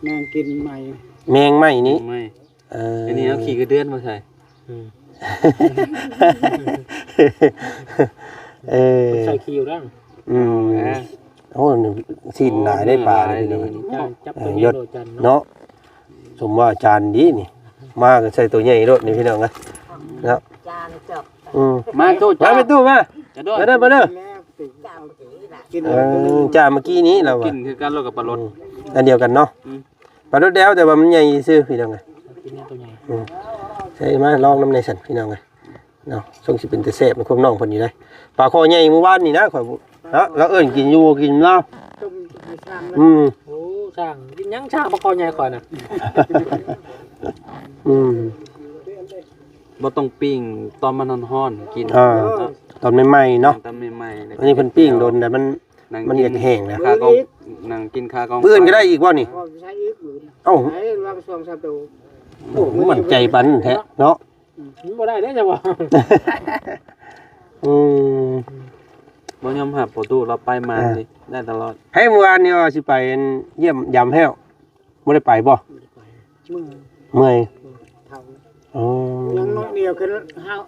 ແມງກິນໄມ້ ແມງໄມ້ນີ້ ແມງໄມ້ ເອີ ອັນນີ້ເອົາຂີ້ກະເດືອນມາໃສ່ ອືມ ເອີ ໃສ່ຂີ້ຢູ່ນຳ ອືມ ອ່າ ໂອ້ ຊີ້ນຫຼາຍໄດ້ປານີ້ ເອີ ຈັບ ຈັບ ເອີ ຕົວນີ້ໂລດ ຈານເນາະ ເນາະ ສົມວ່າຈານດີນີ້ ມາກໍໃສ່ຕົວໃຫຍ່ໂລດນີ້ພີ່ນ້ອງເອີຍເນາະ ຈານຈອກ ອືມ ມາຕູ້ ມາ ຈານ ໄປຕູ້ມາ ຈານໂດດ ມາເດີ ມາເດີ ກິນ ເອີ ຈານເມື່ອກີ້ນີ້ລາວວ່າ ກິນຄືກັນໂລດກັບປາລົດ ອືມ ອັນດຽວກັນເນາະ ອືມ ປາໂດດແດວ ແຕ່ວ່າມັນໃຫຍ່ຊື່ພີ່ນ້ອງເອີຍ ກິນແນວໂຕໃຫຍ່ ອືມ ໃສ່ມາລອງນຳແດ່ຊັ້ນພີ່ນ້ອງເອີຍເນາະ ຊົງຊິເປັນຕາແຊບໃນຄວາມນ້ອງເພິ່ນຢູ່ເດ້ ປາຄໍໃຫຍ່ມື້ວານນີ້ນະ ຂ້ອຍ ເນາະ ລາວເອີ້ນກິນຢູ່ ກິນລາວ ຕົ້ມໃຫ້ຊ່າງ ອືມ ໂອ້ ຊ່າງ ກິນຫຍັງຊ່າງ ປາຄໍໃຫຍ່ຂ້ອຍນະ ອືມ ບໍ່ຕ້ອງປີ້ງ ຕອນມັນຮ້ອນໆ ກິນ ອ່າ ເນາະ ຕອນໃໝ່ໆເນາະ ຕອນໃໝ່ໆ ອັນນີ້ເພິ່ນປີ້ງດົນແລ້ວມັນ ນັ່ງ ມັນ ກິນ ຢາກແຫ້ງແລ້ວ ຄາກອງ ນັ່ງກິນຄາກອງ ມື້ອື່ນກໍໄດ້ອີກບໍ່ນີ້? ເອົາ ໃສ່ອີກມື້ ເອົ້າ ໃສ່ວ່າສອງສາມໂຕ ໂອ້ ໝັ້ນໃຈປານນັ້ນແທ້ເນາະ ອືມ ມັນບໍ່ໄດ້ເດ້ເຈົ້າວ່າ ອືມ ບໍ່ຍອມຮັບ ປະຕູລາວໄປມາ ອ່າ ນີ້ໄດ້ຕະຫຼອດ ໃຫ້ມື້ວານນີ້ວ່າຊິໄປຢ້ຽມຢາມແລ້ວ ບໍ່ໄດ້ໄປບໍ່? ບໍ່ໄດ້ໄປ ເມື່ອຍ ເມື່ອຍ ເອີ ເຖົ້າ ອໍ ຍັງນ້ອຍດຽວ ຄືເຮົາ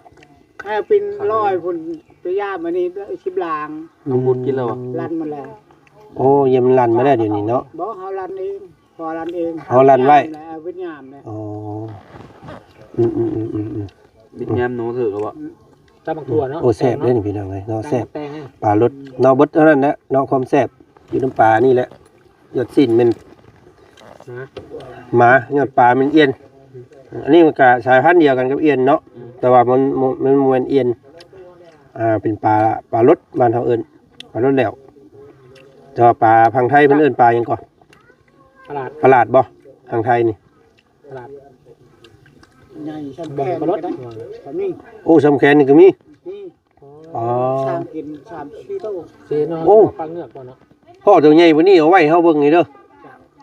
ໃຫ້ເປັນຮ້ອຍພຸ້ນ ໄປຢາມອັນນີ້ ສິບຫຼັງ ນ້ອງບຸດກິນແລ້ວບໍ່? ລັນມາແລ້ວ ໂອ້ ຢ້ຽມລັນມາແລ້ວດຽວນີ້ເນາະ ບໍ່ ເຮົາລັນເອງ ພໍ່ລັນເອງ ເຮົາລັນໄວ້ ເອົາໄປຢາມແລ້ວ ອໍ ອືມໆໆໆ ບິດຍາມໜູຖືກແລ້ວບໍ່? ຕຳບັກຖົ່ວເນາະ ໂອ້ ແຊບເດ້ນີ້ພີ່ນ້ອງເອີຍເນາະ ຕຳບັກ ແຊບ ແຕງ ປາລົດເນາະ ເບິດເທົ່ານັ້ນແຫຼະເນາະ ຄວາມແຊບຢູ່ນຳປານີ້ແຫຼະ ຍອດຊີ້ນແມ່ນ ໝາ ໝາ ຍອດປາແມ່ນອ່ຽນ ອັນນີ້ມັນກະສາຍພັນດຽວກັນກັບອ່ຽນເນາະ ອືມ ແຕ່ວ່າມັນ ມັນ ມັນບໍ່ແມ່ນອ່ຽນ ອ່າ ເປັນປາ ປາລົດ ບ້ານເຮົາເອີ້ນປາລົດແຫຼວ ແຕ່ວ່າປາຝັ່ງໄທເພິ່ນເອີ້ນປາຫຍັງເກາະ? ປາຫຼາດ ປາຫຼາດບໍ່? ທາງໄທນີ້ ຕະຫຼາດ ໃຫຍ່ຊ່ຳແຂນກໍໄດ້ ກໍມີ ໂອ້ ຊ່ຳແຂນນີ້ກໍມີ ມີ ອໍ ຊ່າງກິນສາມສີ່ໂຕ ຊິເນາະ ໂອ້ ປາເງືອກບໍ່ເນາະ ພໍ້ໂຕໃຫຍ່ປານນີ້ເອົາໄວ້ໃຫ້ເຮົາເບິ່ງນີ້ເດີ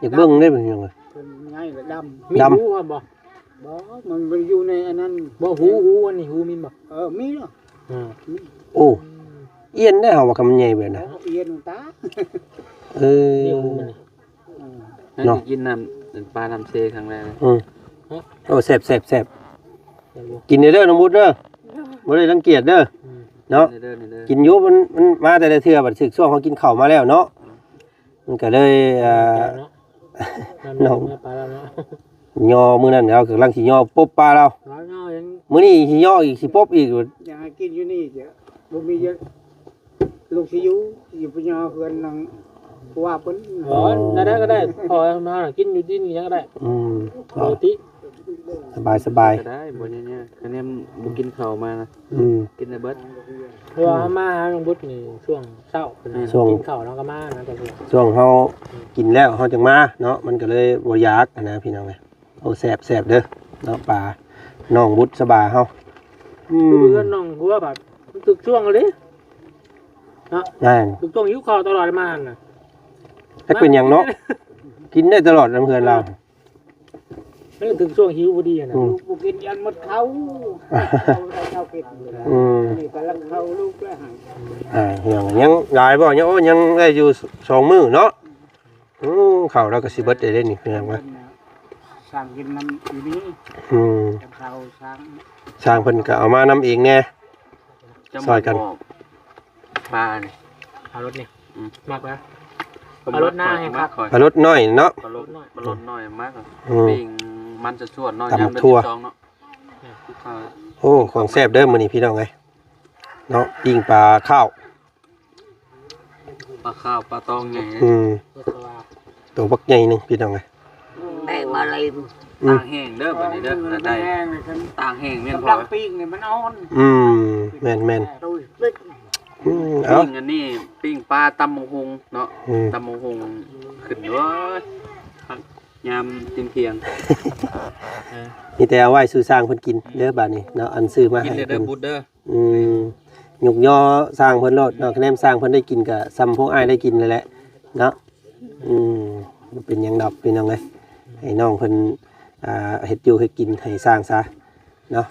ຢາກເບິ່ງເດ້ເປັນຫຍັງ ເພິ່ນໃຫຍ່ແລ້ວດຳ ມີ ດຳ ຫູບໍ່? ບໍ່ ມັນ ມັນຢູ່ໃນອັນນັ້ນ ບໍ່ ຫູ ຫູ ອັນນີ້ຫູມີບໍ່? ເອີ ມີເນາະ ເອີ ມີ ໂອ້ ອືມ ອ່ຽນໄດ໋ ເຮົາວ່າຄຳໃຫຍ່ແບບນັ້ນ ໂອ້ ອ່ຽນຕາ ເອີ ນີ້ຫູມັນນີ້ ເອີ ເນາະ ກິນນ້ຳ ປານ້ຳເຊຄັ້ງແລກ ອືມ ຮະ ໂອ້ ແຊບໆໆ ກິນເດີ ນ້ອງບຸດເດີ ບໍ່ໄດ້ລັງກຽດເດີ ອືມ ເນາະ ກິນເດີ ກິນຢູ່ ມັນ ມັນມາແຕ່ລະເທື່ອ ບັດຖືກຊ່ວງເຮົາກິນເຂົ້າມາແລ້ວເນາະ ມັນກໍເລີຍ ອ່າ ເນາະ ນ້ອງ ເນາະ ຍໍມື້ນັ້ນລາວກຳລັງຊິຍໍປົບປາລາວ ລາວຍໍເອງ ມື້ນີ້ຊິຍໍອີກ ຊິປົບອີກ ຢາກໃຫ້ກິນຢູ່ນີ້ ບໍ່ມີ ລູກຊິຢູ່ ຢູ່ໄປຍໍເຮືອນນາງຜົວເພິ່ນ ອໍ ແນວໃດກໍໄດ້ ພໍເຮົາກິນຢູ່ດິນຫຍັງກໍໄດ້ ອືມ ປົກກະຕິ ສະບາຍໆ ກໍໄດ້ ບໍ່ຍາກໆ ຄະແນນບໍ່ກິນເຂົ້າມານະ ອືມ ກິນໄດ້ເບິດ ເພາະວ່າເຮົາມາຫານ້ອງບຸດນີ້ຊ່ວງເຊົ້າ ອືມ ຊ່ວງກິນເຂົ້າເຮົາກໍມານະ ແຕ່ຊ່ວງ ຊ່ວງເຮົາ ອືມ ກິນແລ້ວເຮົາຈຶ່ງມາເນາະ ມັນກໍເລີຍບໍ່ຢາກນະ ພີ່ນ້ອງເອີຍ ໂອ້ ແຊບໆເດີເນາະ ປານ້ອງບຸດສະບາເຮົາ ອືມ ຄືເຮືອນນ້ອງບົວບັດມັນຖືກຊ່ວງເລີຍເນາະ ນັ້ນ ຖືກຊ່ວງຫິວເຂົ້າຕະຫຼອດມາຫັ້ນນະ ຈັກເປັນຫຍັງເນາະ ກິນໄດ້ຕະຫຼອດນຳເຮືອນລາວ ມັນກໍຖືກຊ່ວງຫິວພໍດີຫັ້ນນະ ອືມ ລູກບໍ່ກິນ ຢ້ານໝົດເຂົ້າ ເຂົ້າໄດ້ເຂົ້າກິນ ອືມ ອັນນີ້ກຳລັງເຂົ້າລູກແລ້ວ ອ່າ ຍັງ ຍັງຫຼາຍບໍ່? ຍັງ ໂອ້ ຍັງໄດ້ຢູ່ສອງມື້ເນາະ ອືມ ເຂົ້າລາວກໍຊິເບິດໄດ້ເດ້ນີ້ ພີ່ນ້ອງເອີຍ ຊ່າງກິນນຳຢູ່ນີ້ ອືມ ເຂົ້າຊ່າງ ຊ່າງເພິ່ນກໍເອົາມານຳເອງແດ່ ຊ່ອຍກັນ ປານີ້ ປາລົດນີ້ ອືມ ມັກນະ ປາລົດນາແຮງຄັກ ປາລົດນ້ອຍເນາະ ປາລົດນ້ອຍ ປາລົດນ້ອຍມັກ ອືມ ປີ້ງມັນຈະຊວນເນາະ ຕຳ ຍາມເດືອນສິບສອງເນາະ ໂອ້ ຂອງແຊບເດີມື້ນີ້ ພີ່ນ້ອງເອີຍ ເນາະ ປີ້ງປາຂາວ ປາຂາວ ປາຕອງໃຫຍ່ ອືມ ໂຕບັກໃຫຍ່ໜຶ່ງ ພີ່ນ້ອງເອີຍ ແບກມາເລີຍ ອືມ ຕາກແຫ້ງເດີ ບັດນີ້ເດີ ຕາກແຫ້ງ ຕາກແຫ້ງແມ່ນພໍ ກຳລັງປີ້ງນີ້ມັນອ່ອນ ອືມ ແມ່ນໆ ຕຸ້ຍ ອືມ ເອົາ ປີ້ງອັນນີ້ ປີ້ງປາ ຕຳບັກຫຸ່ງເນາະ ອືມ ຕຳບັກຫຸ່ງຂຶ້ນເດີ ຍາມຕຽງໆ ມີແຕ່ເອົາໄວ້ສູ່ຊ່າງເພິ່ນກິນເດີ ບາດນີ້ເນາະ ອັນຊື້ມາໃຫ້ເພິ່ນ ກິນເດີບຸດເດີ ອືມ ຍົກຍໍຊ່າງເພິ່ນໂລດເນາະ ຄະແນນຊ່າງເພິ່ນໄດ້ກິນກະຊ່ຳພວກອ້າຍໄດ້ກິນນັ້ນແຫຼະເນາະ ອືມ ບໍ່ເປັນຫຍັງດອກພີ່ນ້ອງເອີຍ ໃຫ້ນ້ອງເພິ່ນ ອ່າ ເຮັດຢູ່ເຮັດກິນໃຫ້ຊ່າງຊະເນາະ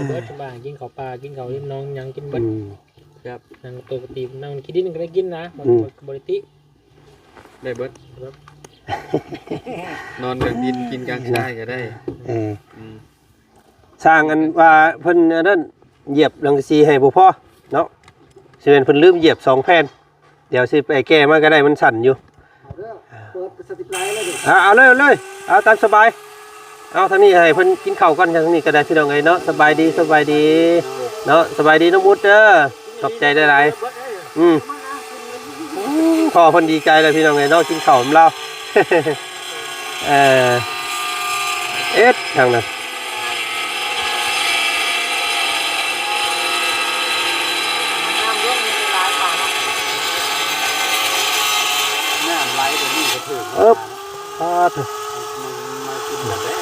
ເບິດ ສະບາຍ ກິນເຂົ້າປ່າ ກິນເຂົ້າລິມໜອງຫຍັງກິນເບິດ ອືມ ແຊບ ນັ່ງໂຕກະຕີ ນັ່ງຂີ້ດິນກໍໄດ້ກິນນະ ອືມ ບໍ່ ບໍ່ໄດ້ຕິ ໄດ້ເບິດ ນອນກາງດິນກິນກາງຊາຍກໍໄດ້ ເອີ ອືມ ຊ່າງອັນວ່າເພິ່ນອັນນັ້ນ ຢຽບສັງກະສີໃຫ້ບໍ່ພໍເນາະ ຊິແມ່ນເພິ່ນລືມຢຽບສອງແຜ່ນ ດຽວຊິໄປແກ້ມາກໍໄດ້ ມັນສັ່ນຢູ່ ເອົາເດີ ເປີດສະຕິບໄລເລີຍ ອ່າ ເອົາເລີຍ ເອົາເລີຍ ເອົາຕາມສະບາຍ ເອົາທາງນີ້ໃຫ້ເພິ່ນກິນເຂົ້າກ່ອນ ທາງນີ້ກໍໄດ້ ພີ່ນ້ອງເອີຍເນາະ ສະບາຍດີ ສະບາຍດີເນາະ ສະບາຍດີນ້ອງບຸດເດີ ຂອບໃຈຫຼາຍໆ ອືມ ອືມ ພໍ່ເພິ່ນດີໃຈແລ້ວພີ່ນ້ອງເອີຍເນາະ ກິນເຂົ້ານຳລາວ ເອີ ເອັດທາງນັ້ນ ນ້ຳໄຫຼແບບນີ້ກໍຖືກ ເອີບ ປາດ ມາກິນກັນເດ້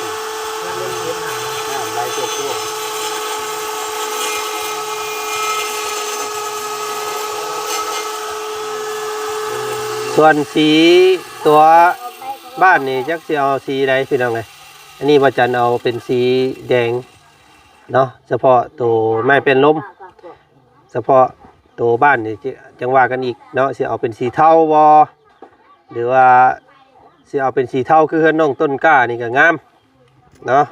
ນ້ຳໄຫຼໂຈກໆ ສ່ວນສີຕົວ ບ້ານນີ້ຈັກຊິເອົາສີໃດພີ່ນ້ອງເອີຍ ອັນນີ້ວ່າຈັນເອົາເປັນສີແດງເນາະ ສະເພາະໂຕໄມ້ແປ້ນລົມ ສະເພາະໂຕບ້ານນີ້ຈັ່ງວ່າກັນອີກເນາະ ຊິເອົາເປັນສີເທົາບໍ່ ຫຼືວ່າຊິເອົາເປັນສີເທົາຄືເຮືອນນ້ອງຕົ້ນກ້ານີ້ກໍງາມເນາະ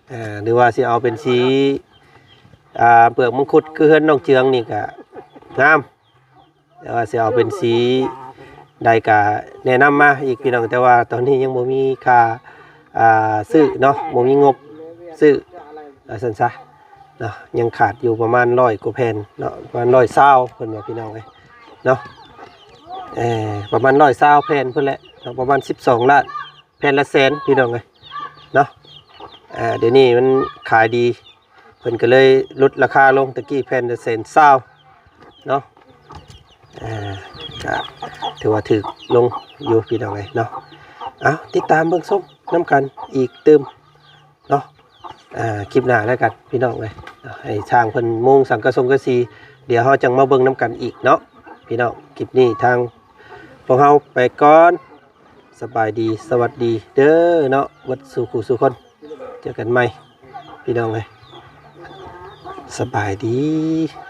ເອີ ຫຼືວ່າຊິເອົາເປັນສີ ອ່າ ເປືອກມັງຄຸດຄືເຮືອນນ້ອງເຈືອງນີ້ກໍງາມ. ແຕ່ວ່າຊິເອົາເປັນສີໃດກະແນະນຳມາອີກພີ່ນ້ອງ ແຕ່ວ່າຕອນນີ້ຍັງບໍ່ມີຄ່າ ອ່າ ຊື້ເນາະ ບໍ່ມີງົບຊື້ ວ່າຊັ້ນຊະເນາະ ຍັງຂາດຢູ່ປະມານຮ້ອຍກວ່າແຜ່ນເນາະ ປະມານຮ້ອຍຊາວເພິ່ນວ່າພີ່ນ້ອງເອີຍເນາະ ເອີ ປະມານຮ້ອຍຊາວແຜ່ນພຸ້ນແຫຼະເນາະ ປະມານສິບສອງລ້ານ ແຜ່ນລະແສນພີ່ນ້ອງເອີຍເນາະ ອ່າ ດຽວນີ້ມັນຂາຍດີ ເພິ່ນກໍເລີຍຫຼຸດລາຄາລົງ ແຕ່ກີ້ແຜ່ນລະແສນຊາວເນາະ ອ່າ ກໍຖືວ່າຖືກລົງຢູ່ພີ່ນ້ອງເອີຍເນາະ ເອົາ ຕິດຕາມເບິ່ງຊົມນຳກັນອີກຕື່ມເນາະ ອ່າ ຄລິບໜ້າແລ້ວກັນພີ່ນ້ອງເອີຍ ໃຫ້ຊ່າງເພິ່ນມຸງສັງກະສົງກະສີ ດຽວເຮົາຈັ່ງມາເບິ່ງນຳກັນອີກເນາະພີ່ນ້ອງ. ຄລິບນີ້ທາງພວກເຮົາໄປກ່ອນ ສະບາຍດີ ສະຫວັດດີເດີເນາະ ເບິດສູ່ຄູ່ສູ່ຄົນ ເຈີກັນໃໝ່ພີ່ນ້ອງເອີຍ ສະບາຍດີ.